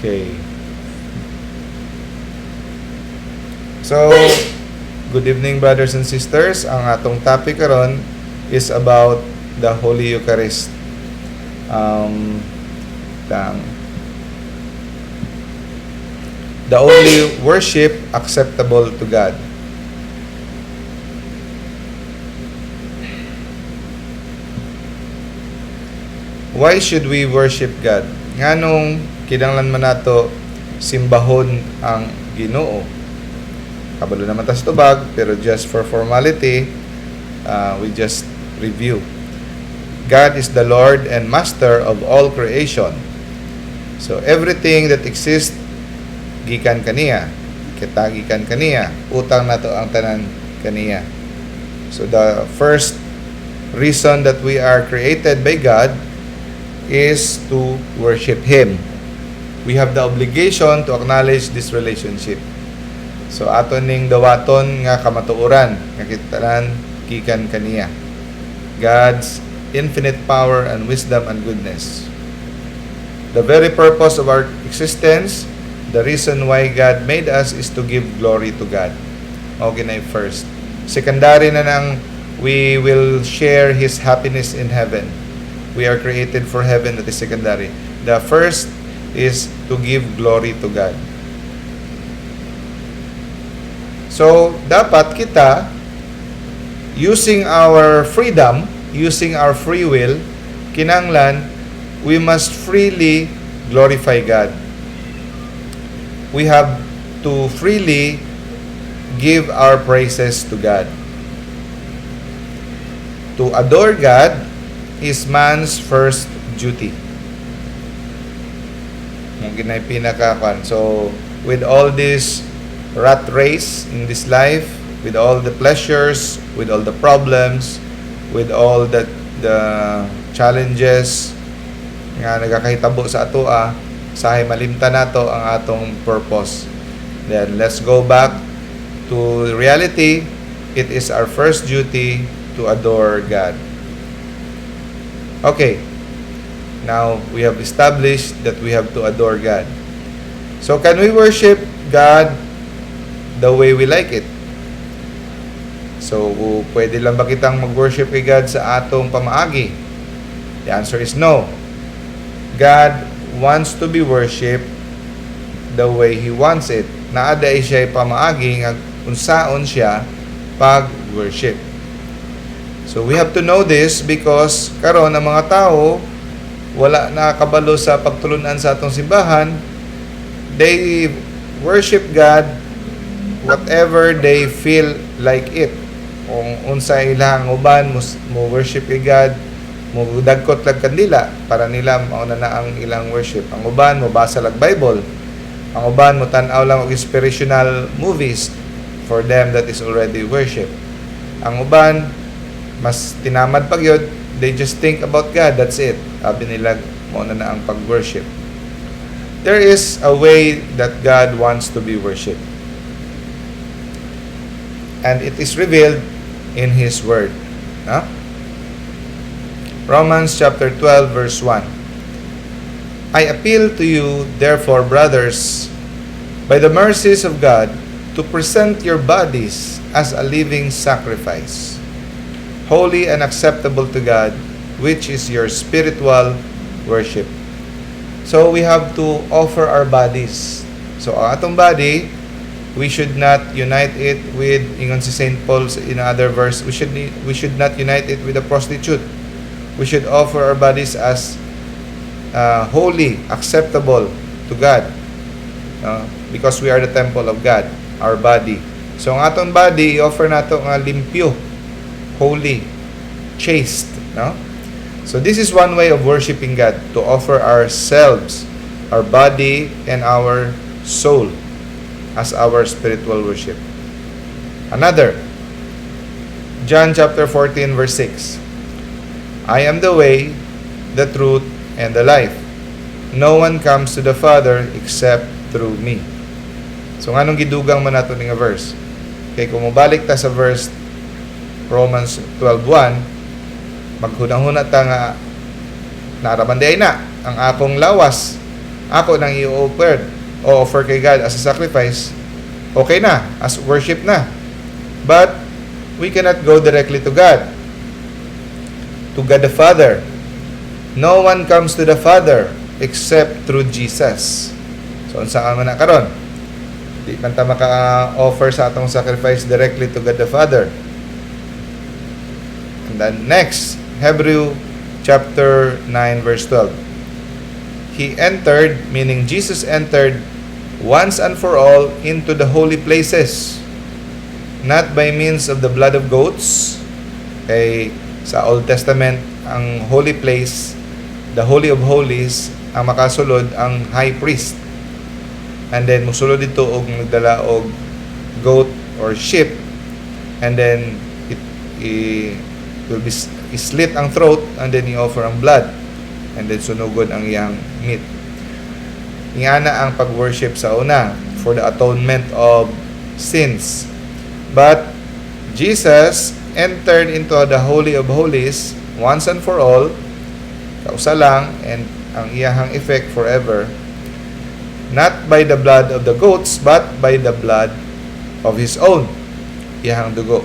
Okay. So, good evening, brothers and sisters. Ang atong topic karon is about the Holy Eucharist. Tang the only worship acceptable to God. Why should we worship God? Nganong kinahanglan man nato simbahon ang Ginoo? Kabalo naman tas tubag, pero just for formality, we just review. God is the Lord and Master of all creation. So everything that exists gikan kaniya, kita gikan kaniya, utang nato ang tanan kaniya. So the first reason that we are created by God is to worship Him. We have the obligation to acknowledge this relationship. So ato ning dawaton nga kamatuoran nga kitanan gikan kaniya. God's infinite power and wisdom and goodness. The very purpose of our existence, the reason why God made us, is to give glory to God. Okay na yung first. Secondary na nang we will share His happiness in heaven. We are created for heaven, that is secondary. The first is to give glory to God. So, dapat kita, using our freedom, using our free will, kinanglan, we must freely glorify God. We have to freely give our praises to God. To adore God is man's first duty. Ang ginay pinaka. So, with all this rat race in this life, with all the pleasures, with all the problems, with all the challenges nga nagakahitabo sa atoa, sahay malimtan nato ang atong purpose. Then let's go back to reality. It is our first duty to adore God. Okay. Now we have established that we have to adore God. So can we worship God the way we like it? So, pwede lang ba kitang mag-worship kay God sa atong pamaagi? The answer is no. God wants to be worshipped the way He wants it. Naa diay siya pamaagi nga unsaon siya pag-worship. So we have to know this because karon ang mga tao wala nakabalo sa pagtulunan sa atong simbahan, they worship God whatever they feel like it. Kung unsa ilang uban mo worship kay God, mo dagkot lag kandila, para nila mao na na ang ilang worship. Ang uban mo basa lag Bible. Ang uban mo tan-aw lang og inspirational movies, for them that is already worship. Ang uban mas tinamad pag yun, they just think about God, that's it. Sabi nila mao na na ang pag-worship. There is a way that God wants to be worshipped. And it is revealed in His Word. No? Romans chapter 12 verse 1. "I appeal to you, therefore, brothers, by the mercies of God, to present your bodies as a living sacrifice, holy and acceptable to God, which is your spiritual worship." So we have to offer our bodies. So ang atong body, we should not unite it with, ingon si St. Paul in another verse, we should not unite it with a prostitute. We should offer our bodies as holy, acceptable to God. Because we are the temple of God, our body. So ang atong body, i-offer nato nga limpyo, holy, chaste, no? So this is one way of worshiping God, to offer ourselves, our body and our soul as our spiritual worship. Another, John chapter 14 verse 6. "I am the way, the truth, and the life. No one comes to the Father except through me." So nganong gidugang man nato ni nga verse? Kay kung mobalik ta sa verse Romans 12:1, maghunahuna ta nga naa ra man diay na ang akong lawas. Ako nang i-offer o offer kay God as a sacrifice, okay na, as worship na. But we cannot go directly to God. To God the Father. No one comes to the Father except through Jesus. So unsa man na karon? Di man ta maka-offer sa atong sacrifice directly to God the Father. And then next, Hebrew chapter 9 verse 12. He entered, meaning Jesus entered once and for all into the holy places, not by means of the blood of goats. Kay sa Old Testament, ang holy place, the Holy of Holies, ang makasulod ang high priest. And then musulod didto og nagdala og goat or sheep, and then it will be slit ang throat and then i-offer ang blood and then sunugon ang iyang meat. Ingana ang pag-worship sa una for the atonement of sins. But Jesus entered into the Holy of Holies once and for all, kausa lang, and ang iyahang effect forever, not by the blood of the goats, but by the blood of His own, iyahang dugo,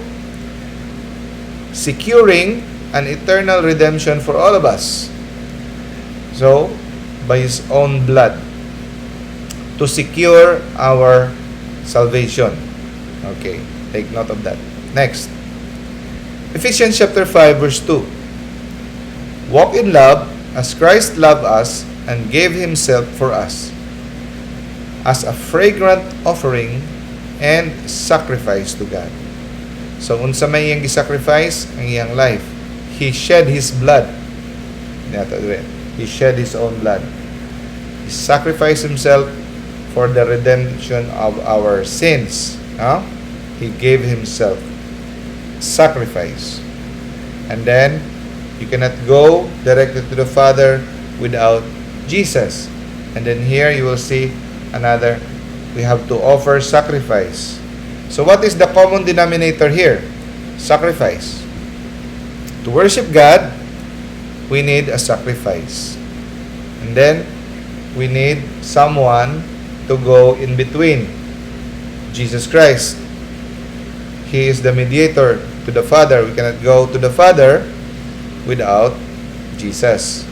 securing an eternal redemption for all of us. So, by His own blood, to secure our salvation. Okay, take note of that. Next, Ephesians chapter 5 verse 2. "Walk in love as Christ loved us and gave himself for us as a fragrant offering and sacrifice to God." So unsa may iyang gisacrifice? Ang iyang life. He shed his blood. Niato dire. He shed his own blood. He sacrificed himself for the redemption of our sins. No? He gave himself sacrifice. And then you cannot go directly to the Father without Jesus. And then here you will see another, we have to offer sacrifice. So what is the common denominator here? Sacrifice. To worship God, we need a sacrifice. And then we need someone to go in between. Jesus Christ. He is the mediator to the Father. We cannot go to the Father without Jesus.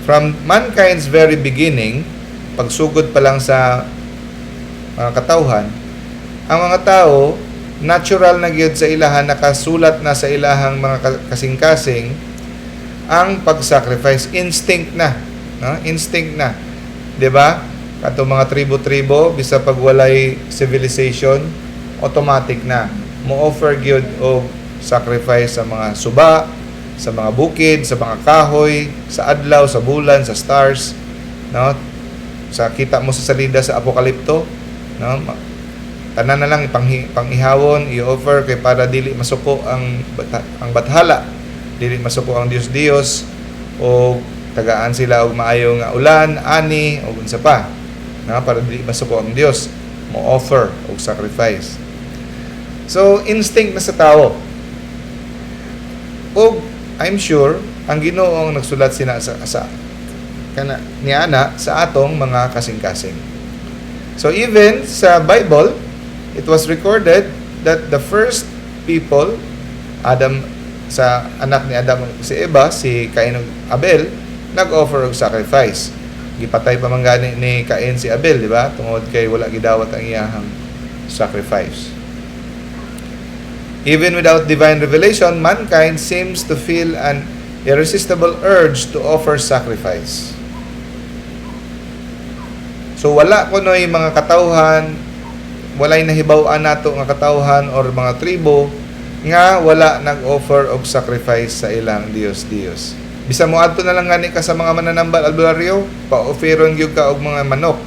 From mankind's very beginning, pagsugod pa lang sa mga katawhan, ang mga tao, natural na gyud sa ilahan, nakasulat na sa ilahang mga kasing-kasing, ang pag-sacrifice, instinct na. No? Instinct na. 'Di ba? Kato mga tribo-tribo, bisa pag walay civilization, automatic na. Mo-offer gyud og sacrifice sa mga suba, sa mga bukid, sa mga kahoy, sa adlaw, sa bulan, sa stars, no? Sa kita mo sa salida sa Apokalipto, no? Tanan na lang pang-ihawon, i-offer kay para dili masuko ang bathala, dili masuko ang Dios-Dios o tagaan sila og maayo nga ulan, ani o unsa pa. No? Para dili masuko ang Dios, mo offer og sacrifice. So instinct na sa tao. Og I'm sure ang Ginoo ang nagsulat sina sa kana niana sa atong mga kasing-kasing. So even sa Bible, it was recorded that the first people, Adam, sa anak ni Adam si Eva, si Cain ug Abel, nag-offer og sacrifice. Gipatay pa man gani ni Cain si Abel, di ba? Tungod kay wala gidawat ang iyahang sacrifice. Even without divine revelation, mankind seems to feel an irresistible urge to offer sacrifice. So wala kunoy mga katawhan, walay nahibaw-an nato nga katawhan or mga tribo nga wala nag-offer og sacrifice sa ilang Dios-Dios. Bisan mo adto na lang gani ka sa mga mananambal albularyo, pa-offeron gyud ka og mga manok.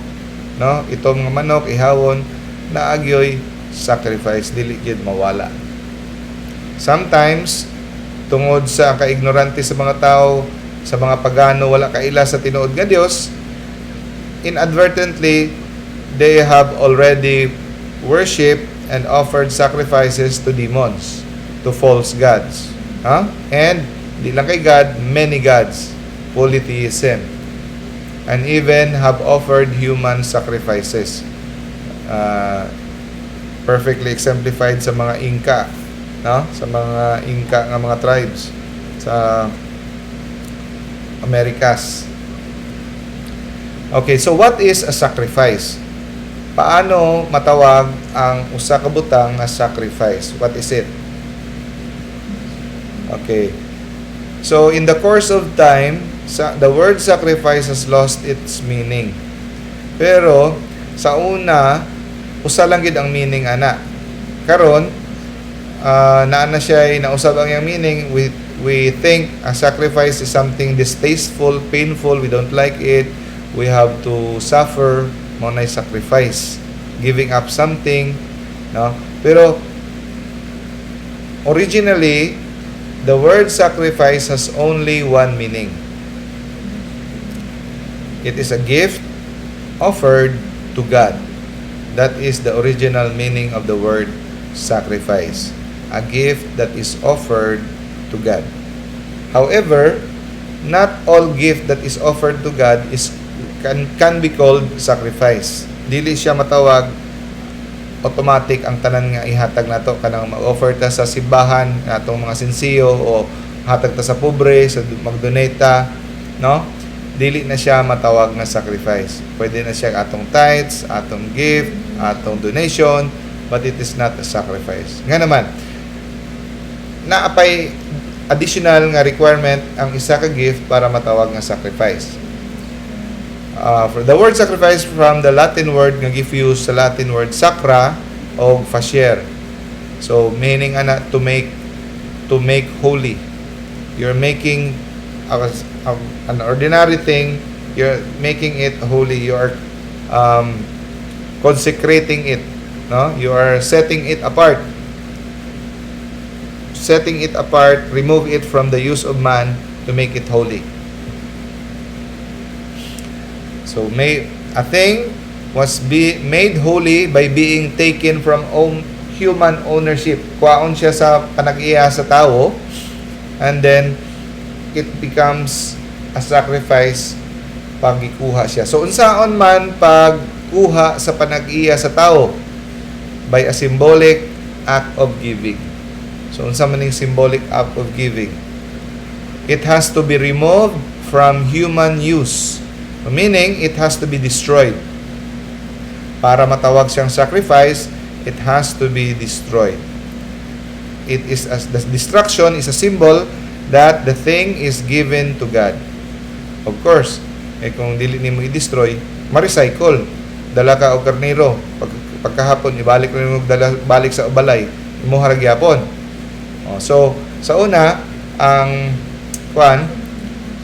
No? Ito mga manok ihawon naa gyoy sacrifice, dili gyud mawala. Sometimes tungod sa kaignorante sa mga tao, sa mga pagano, wala kaila sa tinuod nga Dios, inadvertently they have already worshiped and offered sacrifices to demons, to false gods. Huh? And di lang kay God, many gods, polytheism. and even have offered human sacrifices. Perfectly exemplified sa mga Inca, no? Sa mga Inca nga mga tribes sa Americas. Okay, so what is a sacrifice? Paano matawag ang usa ka butang nga sacrifice? What is it? Okay. So in the course of time, the word sacrifice has lost its meaning. Pero sa una, usa lang gid ang meaning ana. Karon, naa na siya nausab ang iyang meaning. We think a sacrifice is something distasteful, painful, we don't like it, we have to suffer, mao na sacrifice, giving up something, no? Pero originally, the word sacrifice has only one meaning. It is a gift offered to God. That is the original meaning of the word sacrifice. A gift that is offered to God. However, not all gift that is offered to God is can be called sacrifice. Dili siya matawag automatic ang tanan nga ihatag nato, kanang mag-offer ta sa simbahan atong mga sensiyo o hatag ta sa pobre, sa mag-donate ta, no? Dili na siya matawag nga sacrifice. Pwede na siya atong tithes, atong gift, atong donation, but it is not a sacrifice. Nga naman, naapay additional nga requirement ang isa ka gift para matawag nga sacrifice. For the word sacrifice, from the Latin word nga gi-fuse sa Latin word sacra o faciere. So meaning ana, to make holy. You're making an ordinary thing, you're making it holy. You are consecrating it, no? You are setting it apart. Setting it apart, remove it from the use of man to make it holy. So may a thing was be made holy by being taken from own, human ownership. Kuhaon siya sa panag-iya sa tao and then it becomes a sacrifice pag gikuha siya. So unsaon man pagkuha sa panag-iya sa tao? By a symbolic act of giving. So unsa man ning symbolic act of giving? It has to be removed from human use. Meaning, it has to be destroyed. Para matawag siyang sacrifice, it has to be destroyed. It is as the destruction is a symbol that the thing is given to God. Of course, eh kung dili nimo i-destroy, ma-recycle. Dala ka og karnero, pagkahapon ibalik nimo, dala balik sa balay, imo ra gyapon. Oh, so sa una ang kwan,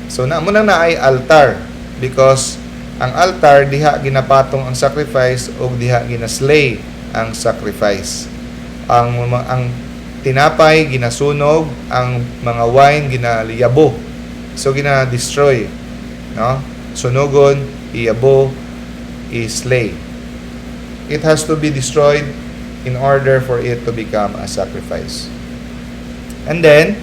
so na mo nang naay altar because ang altar, diha ginapatong ang sacrifice ug diha ginaslay ang sacrifice. Ang tinapay ginasunog, ang mga wine ginaliyabo. So gina-destroy, no? Sunugon, iyabo, i-slay. It has to be destroyed in order for it to become a sacrifice. And then,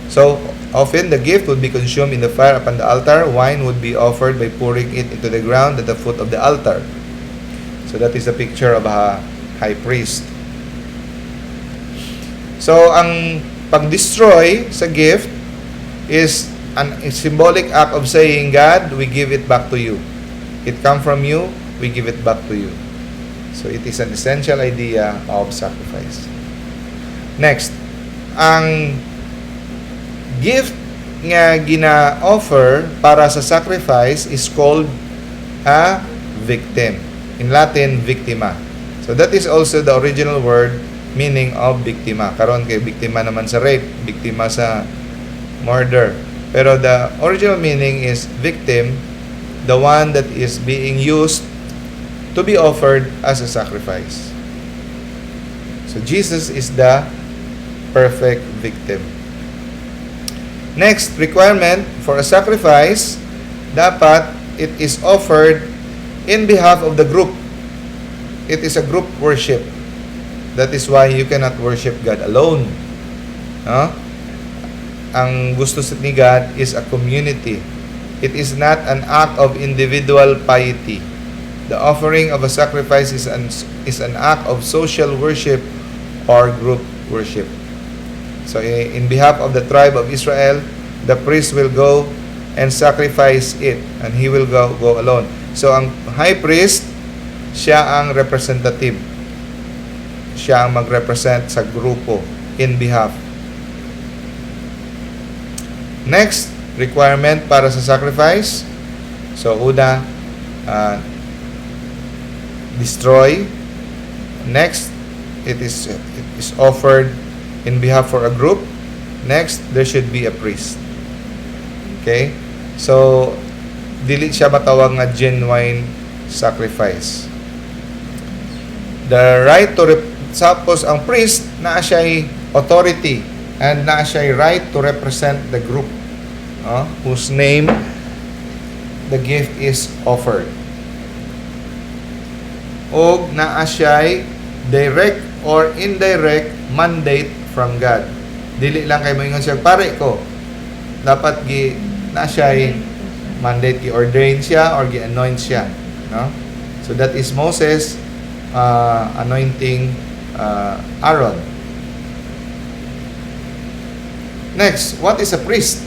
so often the gift would be consumed in the fire upon the altar. Wine would be offered by pouring it into the ground at the foot of the altar. So that is a picture of a high priest. So ang pag-destroy sa gift is a symbolic act of saying, "God, we give it back to you. It come from you, we give it back to you." So it is an essential idea of sacrifice. Next, ang gift nga gina-offer para sa sacrifice is called a victim. In Latin, victima. So that is also the original word meaning of biktima. Karon kay biktima naman sa rape, biktima sa murder. Pero the original meaning is victim, the one that is being used to be offered as a sacrifice. So Jesus is the perfect victim. Next requirement for a sacrifice, dapat it is offered in behalf of the group. It is a group worship. That is why you cannot worship God alone. No? Ang gusto ni God is a community. It is not an act of individual piety. The offering of a sacrifice is an act of social worship or group worship. So in behalf of the tribe of Israel, the priest will go and sacrifice it and he will go alone. So ang high priest, siya ang representative. Siya ang magrepresent sa grupo in behalf. Next, requirement para sa sacrifice. So una, destroy. Next, it is offered in behalf for a group. Next, there should be a priest. Okay? So dili siya matawag nga genuine sacrifice. The right to tapos ang priest, naa siya'y authority and naa siya'y right to represent the group, no, whose name the gift is offered. Og naa siya'y direct or indirect mandate from God. Dili lang kay moingon siya, "Pare ko." Dapat gi naa siya'y mandate, gi-ordain siya or gi-anoint siya, no? So that is Moses anointing Aaron. Next, what is a priest?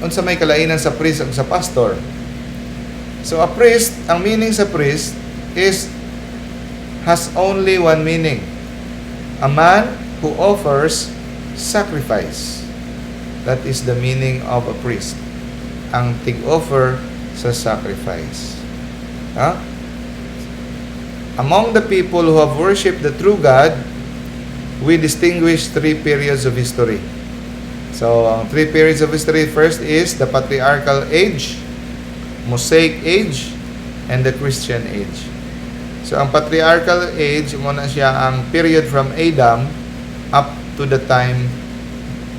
Unsa may kalainan sa priest ug sa pastor? So a priest, ang meaning sa priest is has only one meaning. A man who offers sacrifice. That is the meaning of a priest. Ang tig-offer sa sacrifice. Ha? Among the people who have worshipped the true God, we distinguish three periods of history. So, ang three periods of history, first is the patriarchal age, Mosaic age, and the Christian age. So, ang patriarchal age, mao na siya ang period from Adam up to the time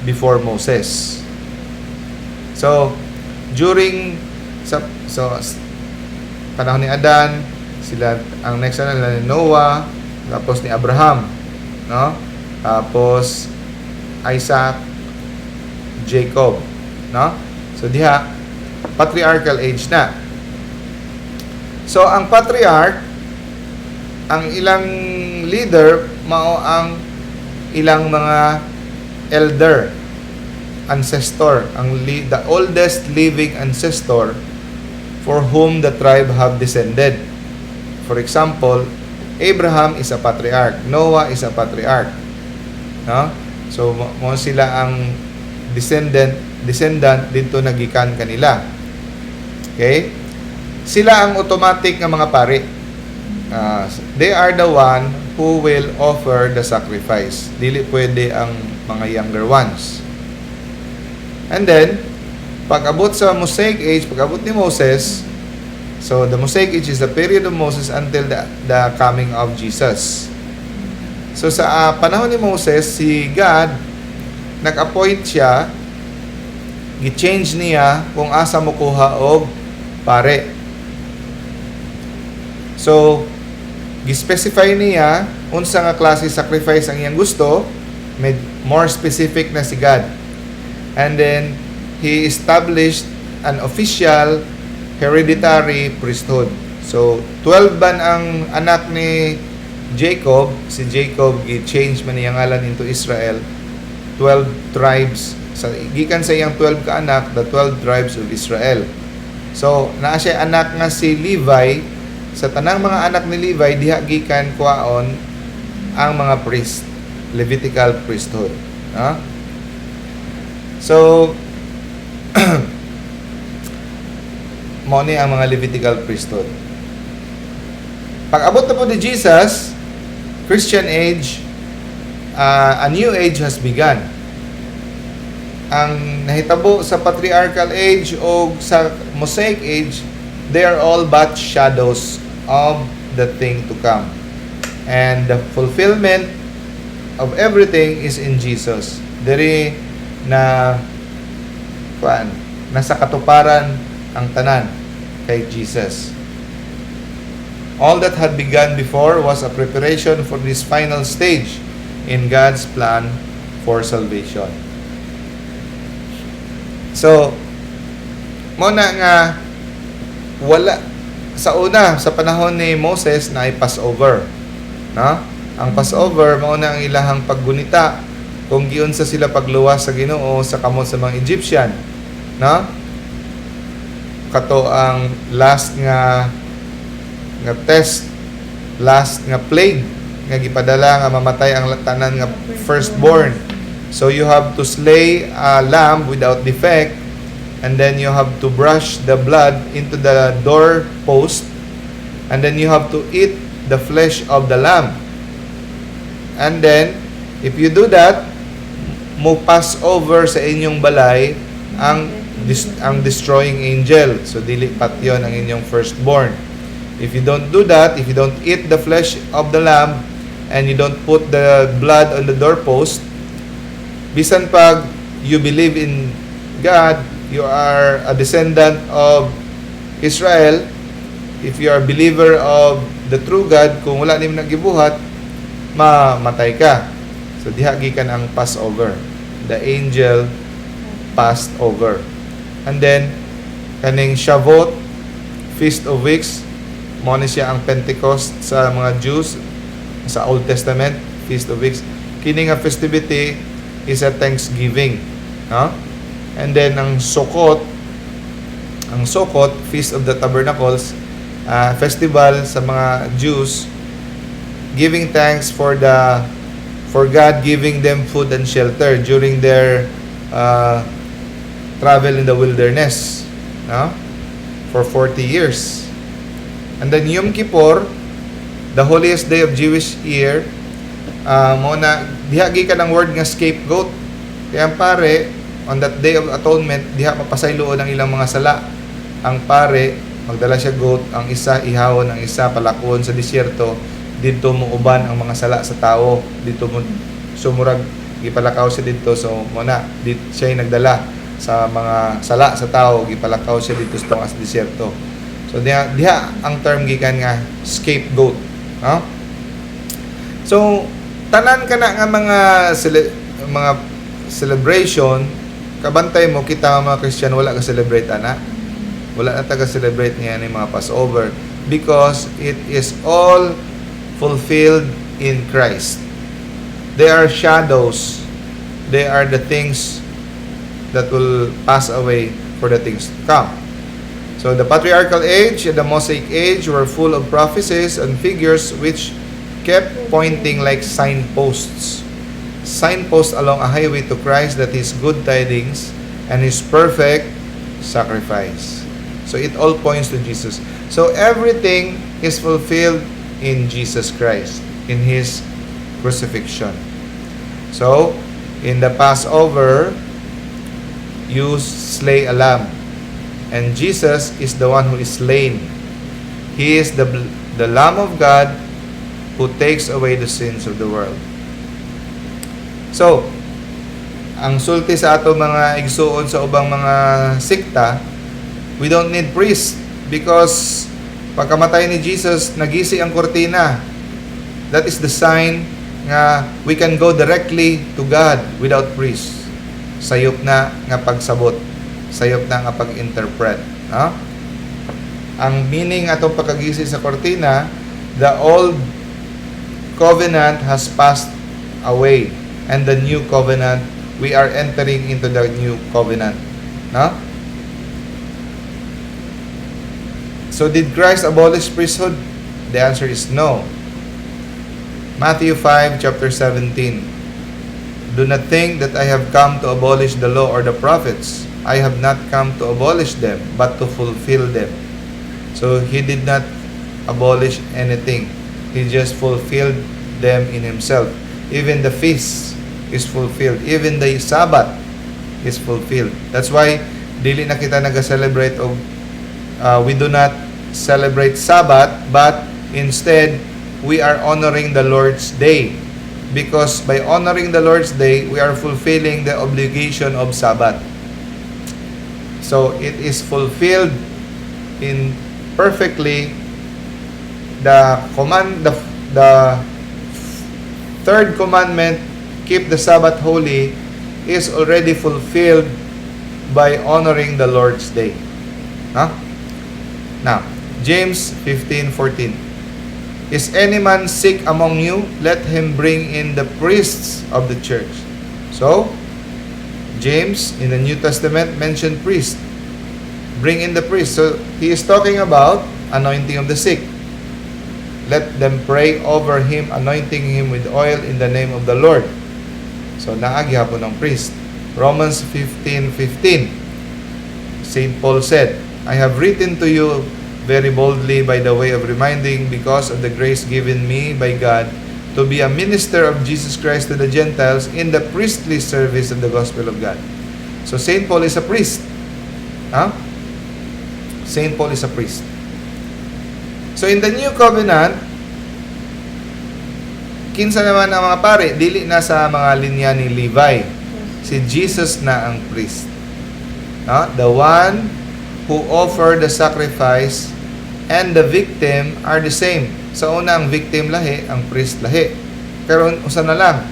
before Moses. So, during sa so panahon ni Adan, sila ang next ano ni Noah, tapos ni Abraham, no? Tapos Isaac, Jacob, no? So diha patriarchal age na. So ang patriarch, ang ilang leader mao ang ilang mga elder ancestor, ang the oldest living ancestor for whom the tribe have descended. For example, Abraham is a patriarch, Noah is a patriarch. No? So mao sila ang descendant didto nagikan kanila. Okay? Sila ang automatic nga mga pari. They are the one who will offer the sacrifice. Dili pwede ang mga younger ones. And then, pag abot sa Mosaic age, pag abot ni Moses, so the Mosaic age is the period of Moses until the coming of Jesus. So sa panahon ni Moses, si God, nag-appoint siya, gi-change niya kung asa mo kuha og pare. So, gi-specify niya unsa nga klase sacrifice ang iyang gusto, med more specific na si God. And then, he established an official hereditary priesthood. So, 12 ban ang anak ni Jacob, si Jacob gi-change man iyang ngalan into Israel. 12 tribes sa gikan sa iyang 12 ka anak, the 12 tribes of Israel. So, naa siya anak nga si Levi. Sa tanang mga anak ni Levi, diha gikan kuhaon ang mga priest, Levitical priesthood. Ha? So, mao ni ang mga Levitical priesthood. Pag abot na pod ni Jesus, Christian age, a new age has begun. Ang nahitabo sa patriarchal age o sa Mosaic age, they are all but shadows of the thing to come. And the fulfillment of everything is in Jesus. Diri na kuan, nasa katuparan ang tanan kay Jesus. All that had begun before was a preparation for this final stage in God's plan for salvation. So, Mao na nga wala sa una, sa panahon ni Moses na ay Passover. No? Ang Passover mao na ang ilahang paggunita kung giunsa sila pagluwas sa Ginoo sa kamot sa mga Egyptian. No? Kato ang last nga test, last nga plague nga gipadala nga mamatay ang tanan nga firstborn. So you have to slay a lamb without defect and then you have to brush the blood into the door post and then you have to eat the flesh of the lamb. And then if you do that, mo pass over sa inyong balay ang destroying angel. So dili patyon ang inyong firstborn. If you don't do that, if you don't eat the flesh of the lamb and you don't put the blood on the doorpost, bisan pag you believe in God, you are a descendant of Israel, if you are a believer of the true God, kung wala nimo nagibuhat, mamatay ka. So diha gikan ang Passover. The angel passed over. And then kaning Shavuot, Feast of Weeks, mao ni siya ang Pentecost sa mga Jews sa Old Testament, Feast of Weeks. Kini nga festivity is a thanksgiving, no? And then ang Sukkot, Feast of the Tabernacles, festival sa mga Jews giving thanks for God giving them food and shelter during their travel in the wilderness, no? For 40 years. And then Yom Kippur, the holiest day of Jewish year, mao na diha gikan ang word nga scapegoat. Kaya ang pare on that Day of Atonement, diha mapasayloon ang ilang mga sala. Ang pare magdala siya goat, ang isa ihawon, ang isa palakon sa disyerto, didto mo uban ang mga sala sa tao, didto mo sumurag gipalakaw siya didto. So mao na dit siya nagdala sa mga sala sa tao, gipalakaw siya didto sa tunga sa disyerto. So diha ang term gikan nga scapegoat, no? So tanan kana nga mga celebration, kabantay mo, kita nga mga Christian wala ka celebrate ana. Wala na ta ga celebrate niya ni mga Passover because it is all fulfilled in Christ. They are shadows. They are the things that will pass away for the things to come. So the patriarchal age and the Mosaic age were full of prophecies and figures which kept pointing like signposts. Signposts along a highway to Christ, that is good tidings and his perfect sacrifice. So it all points to Jesus. So everything is fulfilled in Jesus Christ, in his crucifixion. So in the Passover, you slay a lamb. And Jesus is the one who is slain. He is the Lamb of God who takes away the sins of the world. So, ang sulti sa ato mga igsuon sa ubang mga sikta, we don't need priests because pagkamatay ni Jesus, nagisi ang kurtina. That is the sign nga we can go directly to God without priests. Sayop na nga pagsabot. Sayop na nga pag-interpret. No? Ang meaning atong pagkagisi sa kortina, the old covenant has passed away and the new covenant, we are entering into the new covenant. No? So did Christ abolish priesthood? The answer is no. Matthew 5 chapter 17. "Do not think that I have come to abolish the law or the prophets. I have not come to abolish them, but to fulfill them." So he did not abolish anything. He just fulfilled them in himself. Even the feast is fulfilled. Even the Sabbath is fulfilled. That's why dili na kita naga-celebrate og we do not celebrate Sabbath, but instead we are honoring the Lord's Day. Because by honoring the Lord's Day, we are fulfilling the obligation of Sabbath. So it is fulfilled in perfectly the command, the third commandment, keep the Sabbath holy, is already fulfilled by honoring the Lord's Day. Ha? Now, James 15:14. "Is any man sick among you? Let him bring in the priests of the church." So, James in the New Testament mentioned priest. Bring in the priest. So, he is talking about anointing of the sick. Let them pray over him, anointing him with oil in the name of the Lord. So, naa gihapon ang priest. Romans 15:15. St. Paul said, "I have written to you very boldly by the way of reminding, because of the grace given me by God to be a minister of Jesus Christ to the Gentiles in the priestly service of the gospel of God." So St. Paul is a priest. Huh? St. Paul is a priest. So in the New Covenant, kinsa naman ang mga pare? Dili na sa mga linya ni Levi. Si Jesus na ang priest. No? The one who offered the sacrifice and the victim are the same. Sa una, ang victim lahi, ang priest lahi. Pero usa na lang.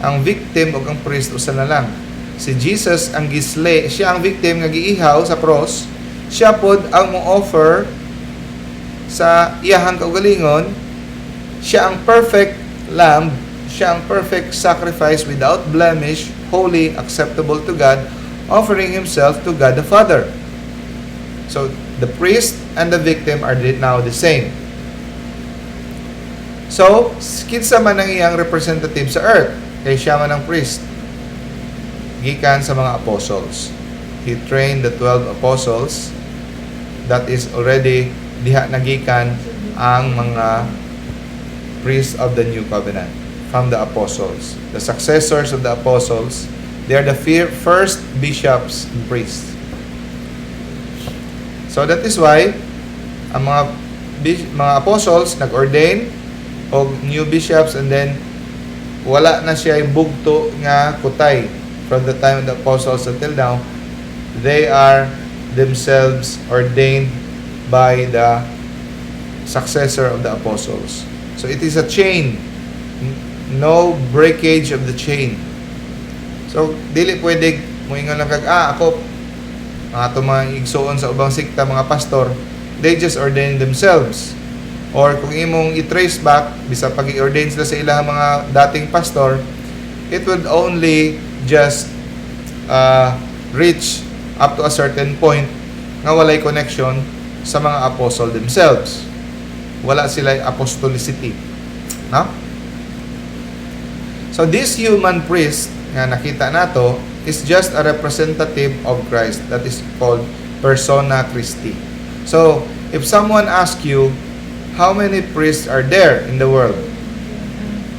Ang victim ug ang priest, usa na lang. Si Jesus ang gi-slay, siya ang victim nga giihaw sa cross. Siya pod ang mo-offer sa iyahang kaugalingon. Siya ang perfect lamb, siya ang perfect sacrifice without blemish, holy, acceptable to God, offering himself to God the Father. So, the priest and the victim are now the same. So, kinsa man ang iyang representative sa earth? Kay siya man ang priest. Gikan sa mga apostles. He trained the 12 apostles. That is already diha nagikan ang mga priests of the New Covenant from the apostles. The successors of the apostles, they are the first bishops and priests. So that is why ang mga apostles nag-ordain og new bishops, and then wala na siya bugto nga kutay from the time of the apostles until now. They are themselves ordained by the successor of the apostles. So it is a chain. No breakage of the chain. So dili pwede moingon lang kag, ako mga ato mga igsuon sa ubang sekta, mga pastor, they just ordain themselves. Or kung imong i-trace back, bisa pag i-ordain sila sa ilang mga dating pastor, it would only just reach up to a certain point nga walay connection sa mga apostle themselves. Wala sila apostolicity. No? So this human priest nga nakita nato is just a representative of Christ, that is called persona Christi. So, if someone asks you, "How many priests are there in the world?"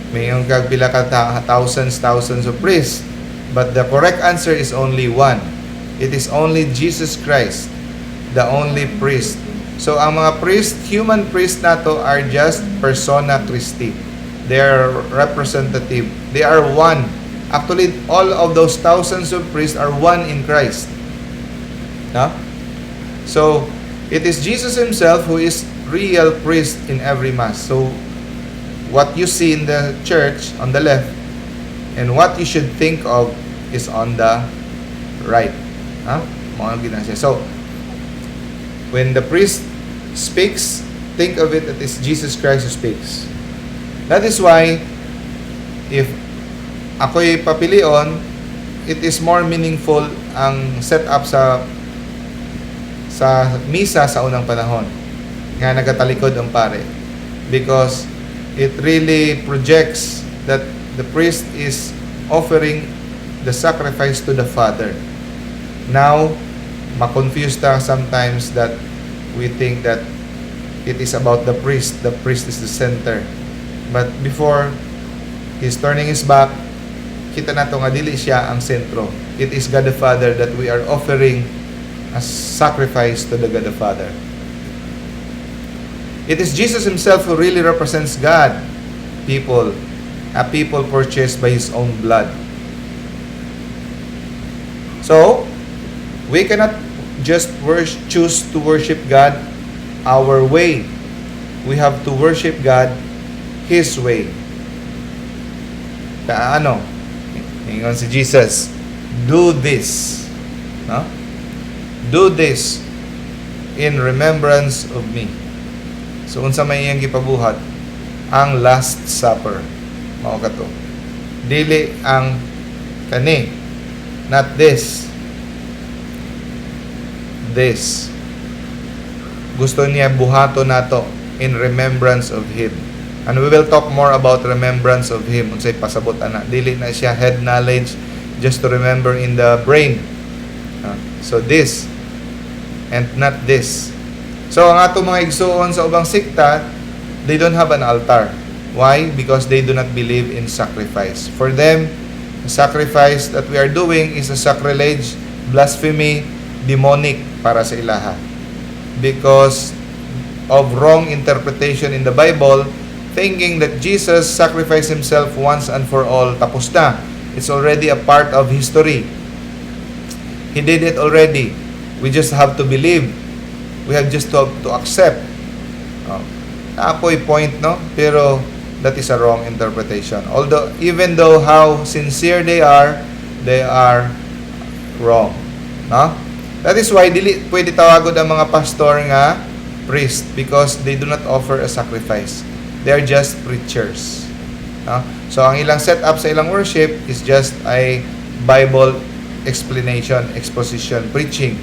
Moingon kag pila ka thousands, thousands of priests. But the correct answer is only one. It is only Jesus Christ, the only priest. So ang mga priest, human priest nato are just persona Christi. They are representative. They are one. Actually, all of those thousands of priests are one in Christ. No? So, it is Jesus himself who is real priest in every Mass. So, what you see in the church on the left and what you should think of is on the right. Ha? Mao gyud na siya. So, when the priest speaks, think of it that it's Jesus Christ who speaks. That is why, if ako'y papilion, it is more meaningful ang setup sa misa sa unang panahon nga nagatalikod ang pare, because it really projects that the priest is offering the sacrifice to the Father. Now, ma-confuse ta sometimes that we think that it is about the priest. The priest is the center. But before, he's turning his back, kita nato nga dili siya ang sentro. It is God the Father that we are offering a sacrifice to the God the Father. It is Jesus himself who really represents God, people, a people purchased by his own blood. So, we cannot just choose to worship God our way. We have to worship God His way. Kaano? Ingon si Jesus, "Do this." No? "Do this in in remembrance of me." So unsa may iyang gipabuhat? Ang Last Supper. Mao kato. Dili ang kani. Not this. This. Gusto niya buhaton nato in remembrance of Him. And we will talk more about remembrance of Him. Unsay pasabot ana. Dili na siya head knowledge, just to remember in the brain. So this and not this. So ang ato mga igsuon sa ubang sekta, they don't have an altar. Why? Because they do not believe in sacrifice. For them, the sacrifice that we are doing is a sacrilege, blasphemy, demonic para sa ilaha. Because of wrong interpretation in the Bible, thinking that Jesus sacrificed himself once and for all, tapos na. It's already a part of history. He did it already. We just have to believe. We have just to accept. Oh. Naa poy point, no? Pero that is a wrong interpretation. Although, even though how sincere they are wrong. No? That is why dili pwede tawagon ang mga pastor nga priest because they do not offer a sacrifice. They are just preachers. No? So ang ilang setup sa ilang worship is just a Bible explanation, exposition, preaching.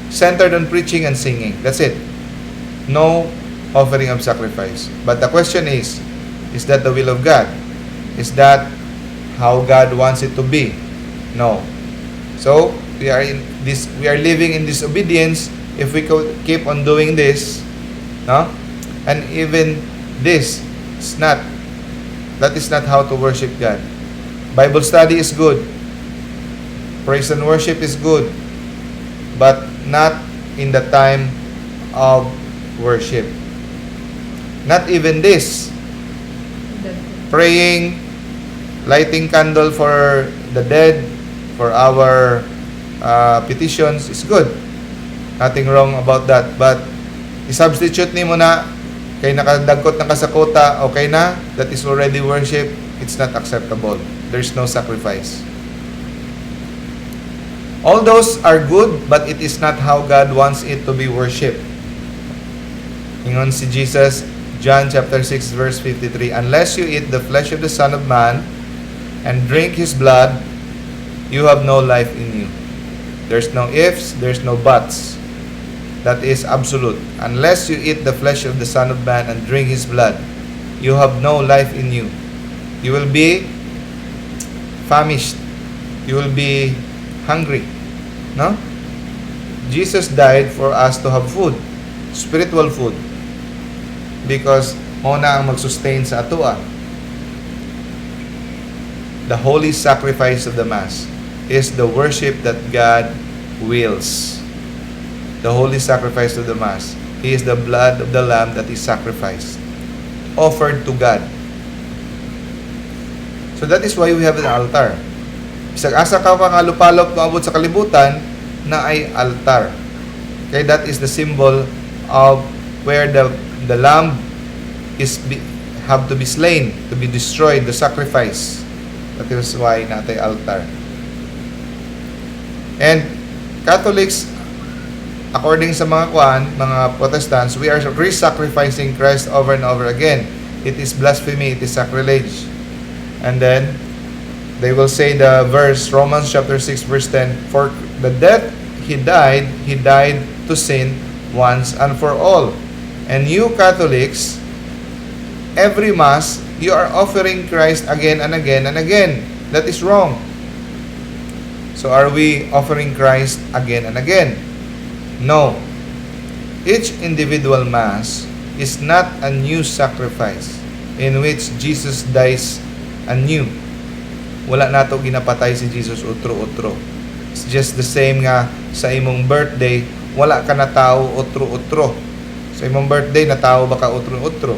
Centered on preaching and singing. That's it. No offering of sacrifice. But the question is that the will of God? Is that how God wants it to be? No. So, we are living in disobedience if we keep on doing this, no? And even this is not that is not how to worship God. Bible study is good. Praise and worship is good. But not in the time of worship. Not even this. Praying, lighting candle for the dead, for our petitions is good. Nothing wrong about that. But i-substitute nimo na kay nakadagkot na ka sa quota, okay na, that is already worship, it's not acceptable. There's no sacrifice. All those are good, but it is not how God wants it to be worshipped. Ingon si Jesus, John chapter 6 verse 53, "Unless you eat the flesh of the Son of Man and drink His blood, you have no life in you." There's no ifs, there's no buts. That is absolute. Unless you eat the flesh of the Son of Man and drink His blood, you have no life in you. You will be famished. You will be hungry. No? Jesus died for us to have food, spiritual food. Because mao na ang mag-sustain sa atoa. The holy sacrifice of the Mass is the worship that God wills. The holy sacrifice of the Mass. He is the blood of the Lamb that is sacrificed, offered to God. So that is why we have an altar. Bisag asa ka pa nga lupalop moabot sa kalibutan, naay altar. Okay, that is the symbol of where the lamb have to be slain, to be destroyed, the sacrifice. That is why naa tay altar. And Catholics, according sa mga kuan, mga Protestants, we are re-sacrificing Christ over and over again. It is blasphemy, it is sacrilege. And then they will say the verse, Romans chapter 6 verse 10, "For the death he died to sin once and for all." And you Catholics, every Mass, you are offering Christ again and again and again. That is wrong. So are we offering Christ again and again? No. Each individual Mass is not a new sacrifice in which Jesus dies anew. Wala nato ginapatay si Jesus utro-utro. It's just the same nga sa imong birthday, wala ka natawo utro-utro. Sa imong birthday, natawo ba ka utro-utro?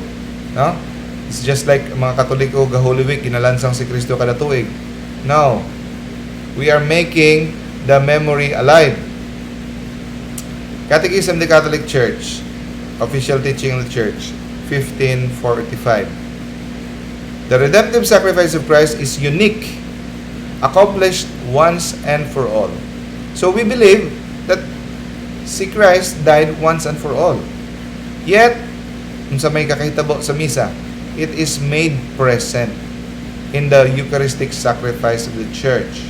No? It's just like mga Katoliko ga Holy Week, ginalansang si Kristo kada tuig. No. We are making the memory alive. Catechism of the Catholic Church, official teaching of the Church, 1545. The redemptive sacrifice of Christ is unique, accomplished once and for all. So we believe that Si Christ died once and for all. Yet, unsa may kakahitabo sa misa, it is made present in the Eucharistic sacrifice of the Church.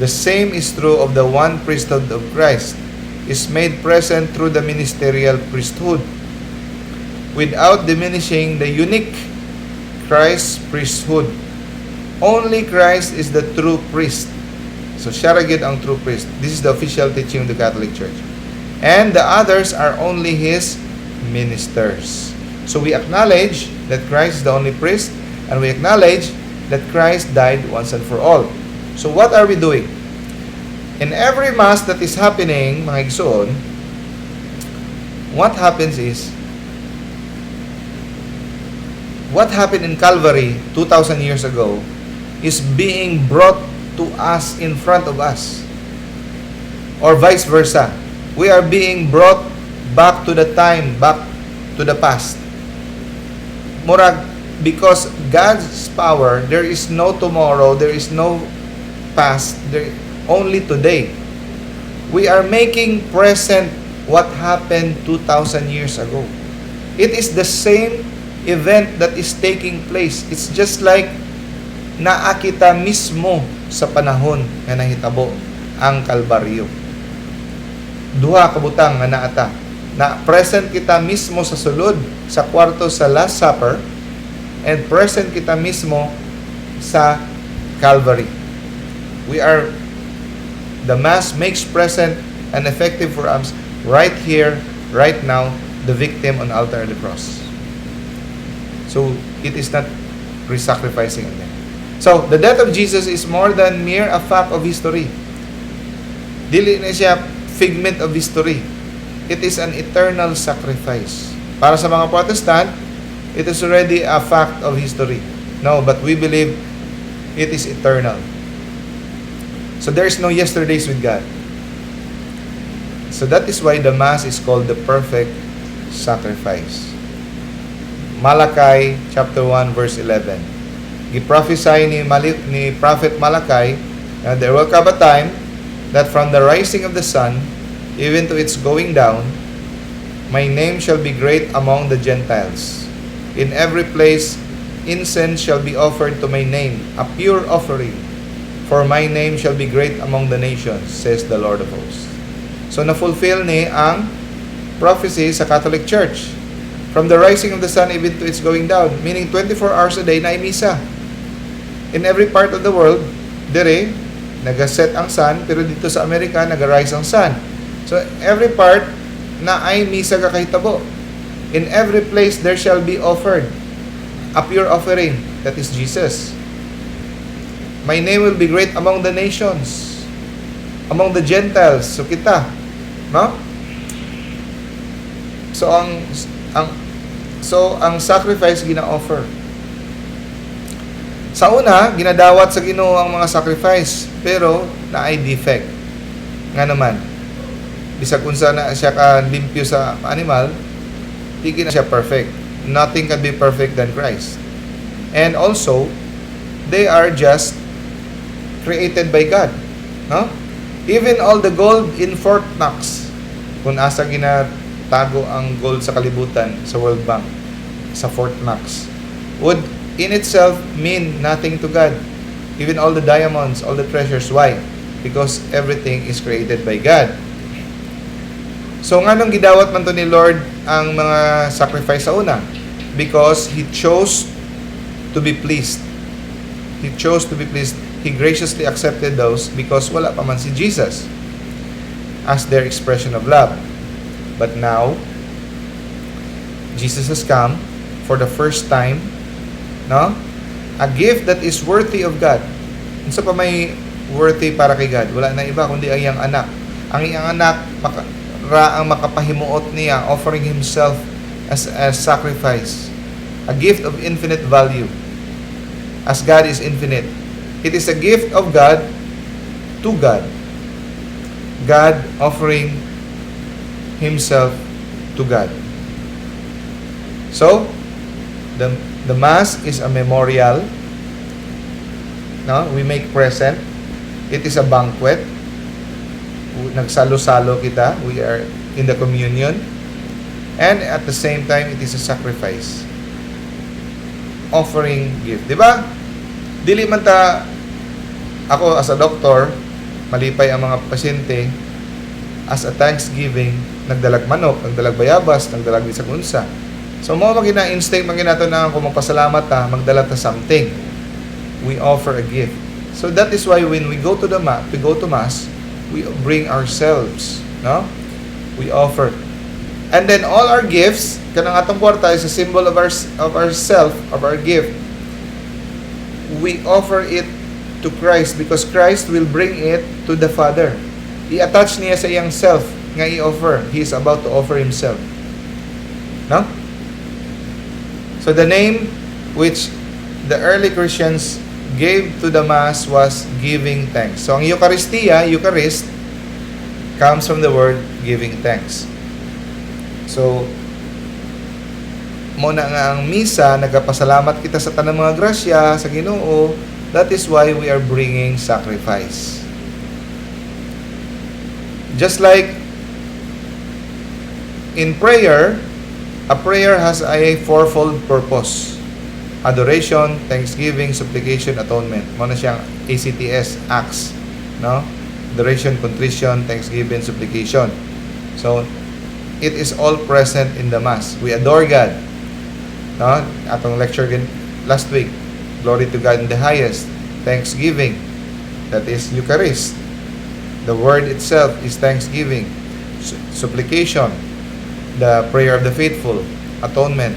The same is true of the one priesthood of Christ, is made present through the ministerial priesthood without diminishing the unique Christ priesthood. Only Christ is the true priest. So siya ra gyud ang true priest. This is the official teaching of the Catholic Church. And the others are only his ministers. So we acknowledge that Christ is the only priest, and we acknowledge that Christ died once and for all. So what are we doing? In every Mass that is happening, mga igsoon, what happens is, what happened in Calvary 2,000 years ago is being brought to us in front of us. Or vice versa. We are being brought back to the time, back to the past. Murag, because God's power, there is no tomorrow, there is no past, there only today. We are making present what happened 2,000 years ago. It is the same event that is taking place. It's just like naa kita mismo sa panahon nga nahitabo ang Kalbaryo. Duha ka butang nga naa ta. Na present kita mismo sa sulod sa kwarto sa Last Supper and present kita mismo sa Calvary. We are the Mass makes present and effective for us right here, right now, the victim on altar of the cross. So it is not pre-sacrificing again. So the death of Jesus is more than mere a fact of history. Dili na siya figment of history. It is an eternal sacrifice. Para sa mga Protestant, it is already a fact of history. No, but we believe it is eternal. So there is no yesterdays with God. So that is why the Mass is called the perfect sacrifice. Malachi chapter 1 verse 11. Gi-prophesy ni Prophet Malachi na there will come a time that from the rising of the sun even to its going down, my name shall be great among the Gentiles. In every place incense shall be offered to my name, a pure offering. For my name shall be great among the nations, says the Lord of hosts. So na-fulfill ni ang prophecy sa Catholic Church. From the rising of the sun even to its going down, meaning 24 hours a day naay misa. In every part of the world, dire, naga-set ang sun, pero dito sa Amerika, naga-rise ang sun. So every part naay misa kakahitabo. In every place there shall be offered a pure offering, that is Jesus. My name will be great among the nations, among the Gentiles. So kita, no? So ang sacrifice gina-offer. Sa una, ginadawat sa Ginoo ang mga sacrifice, pero naay defect. Nga naman, bisag unsa na siya ka limpyo sa animal, di na siya perfect. Nothing can be perfect than Christ. And also, they are just created by God. No? Even all the gold in Fort Knox, kung asa ginatago ang gold sa kalibutan, sa World Bank, sa Fort Knox, would in itself mean nothing to God. Even all the diamonds, all the treasures. Why? Because everything is created by God. So, nganong gidawat man to ni Lord ang mga sacrifice sa una? Because He chose to be pleased. He chose to be pleased. He graciously accepted those because wala pa man si Jesus as their expression of love. But now, Jesus has come for the first time, no? A gift that is worthy of God. Unsa pa may worthy para kay God? Wala na iba kundi ang iyang anak. Ang iyang anak ra ang makapahimuot niya, offering himself as a sacrifice. A gift of infinite value. As God is infinite. It is a gift of God to God. God offering himself to God. So, the Mass is a memorial. No? We make present. It is a banquet. Nagsalo-salo kita. We are in the communion. And at the same time, it is a sacrifice. Offering gift. Di ba? Dili man ta, ako as a doctor, malipay ang mga pasyente, as a thanksgiving, nagdalag manok, nagdalag bayabas, nagdalag bisag unsa. So mao man na instinct man ginato na kung magpasalamat ta, magdala ta something. We offer a gift. So that is why when we go to mass, we bring ourselves, no? We offer. And then all our gifts, kanang atong kwarta is a symbol of ourself, of our gift. We offer it to Christ because Christ will bring it to the Father. I-attach niya sa iyang self nga i-offer. He is about to offer himself. No? So the name which the early Christians gave to the Mass was giving thanks. So ang Eucharistia, Eucharist, comes from the word "giving thanks." So, mao na nga ang misa, nagapasalamat kita sa tanang mga grasya sa Ginoo. That is why we are bringing sacrifice. Just like in prayer, a prayer has a fourfold purpose. Adoration, thanksgiving, supplication, atonement. Mao na siyang ACTS, ACTS, no? Adoration, contrition, thanksgiving, supplication. So, it is all present in the Mass. We adore God. No? Atong lecture last week, glory to God in the highest. Thanksgiving, that is Eucharist. The word itself is thanksgiving. Supplication, the prayer of the faithful. Atonement,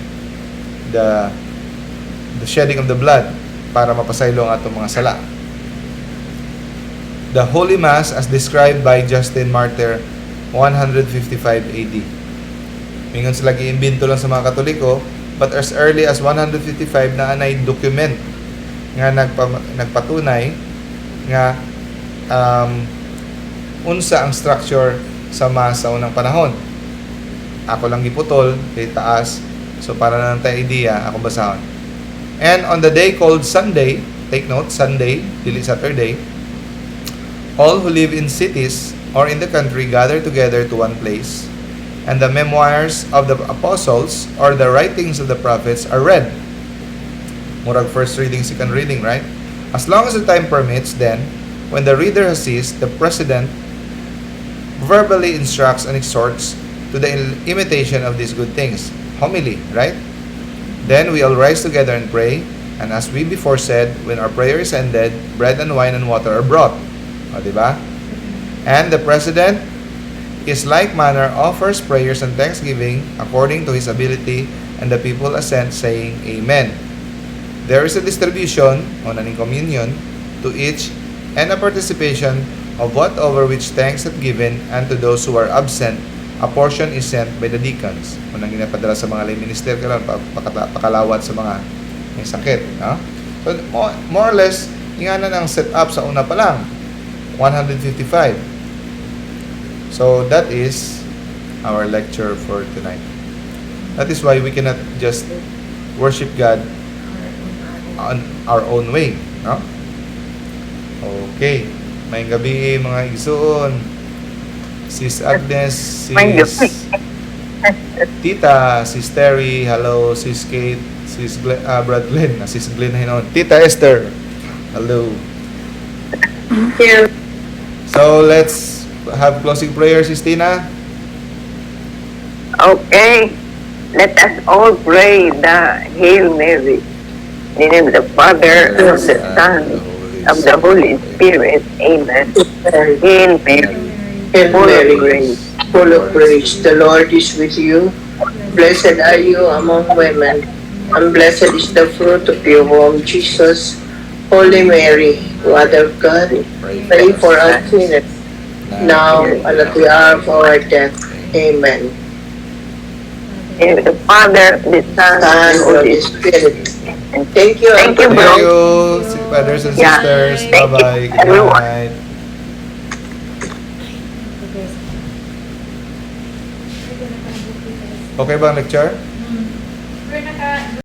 the shedding of the blood para mapasaylo ang atong mga sala. The Holy Mass as described by Justin Martyr, 155 AD. Mingon sila giimbento lang sa mga Katoliko, but as early as 155 na anay document nga nagpatunay nga unsa ang structure sa Mass sa unang panahon. Ako lang giputol kay taas. So para na lang tayo idea, ako basahon. And on the day called Sunday, take note, Sunday, dili Saturday, all who live in cities or in the country gather together to one place, and the memoirs of the apostles or the writings of the prophets are read. Murag first reading, second reading, right? As long as the time permits, then, when the reader has ceased, the president verbally instructs and exhorts to the imitation of these good things. Homily, right? Then we all rise together and pray, and as we before said, when our prayer is ended, bread and wine and water are brought. O, di ba? And the president is like manner offers prayers and thanksgiving according to his ability, and the people assent, saying, "Amen." There is a distribution, o naning communion, to each, and a participation of what over which thanks are given, and to those who are absent, a portion is sent by the deacons. Mao nang ginapadala sa mga lay minister karon pakalawat sa mga may sakit. No? So, more or less, ingana ang set up sa una pa lang, 155. So, that is our lecture for tonight. That is why we cannot just worship God on our own way. No? Okay. Maayong gabii, mga igsoon. Sis Agnes, Maayong Sis Tita, Sis Terry, hello, Sis Kate, Sis Glenn, Brad Glenn, Sis Glenn na hinuon. Tita Esther, hello. Thank you. So, let's have closing prayer, Sis Tina. Okay. Let us all pray the Hail Mary. In the name of the Father, and of the Son, of the Holy Spirit. Amen. Hail Mary, Hail full of Mary, grace. Full of grace, the Lord is with you. Blessed are you among women, and blessed is the fruit of your womb, Jesus. Holy Mary, Mother of God, pray for us sinners, now and at the hour of our death. Amen. In the name of the Father, the Son, Son, and the Holy Holy Spirit. Thank you. Thank you, Thank bro. you, brothers and sisters. Thank you, Bye-bye. Good everyone. Night. Okay. Okay ba ang lecture?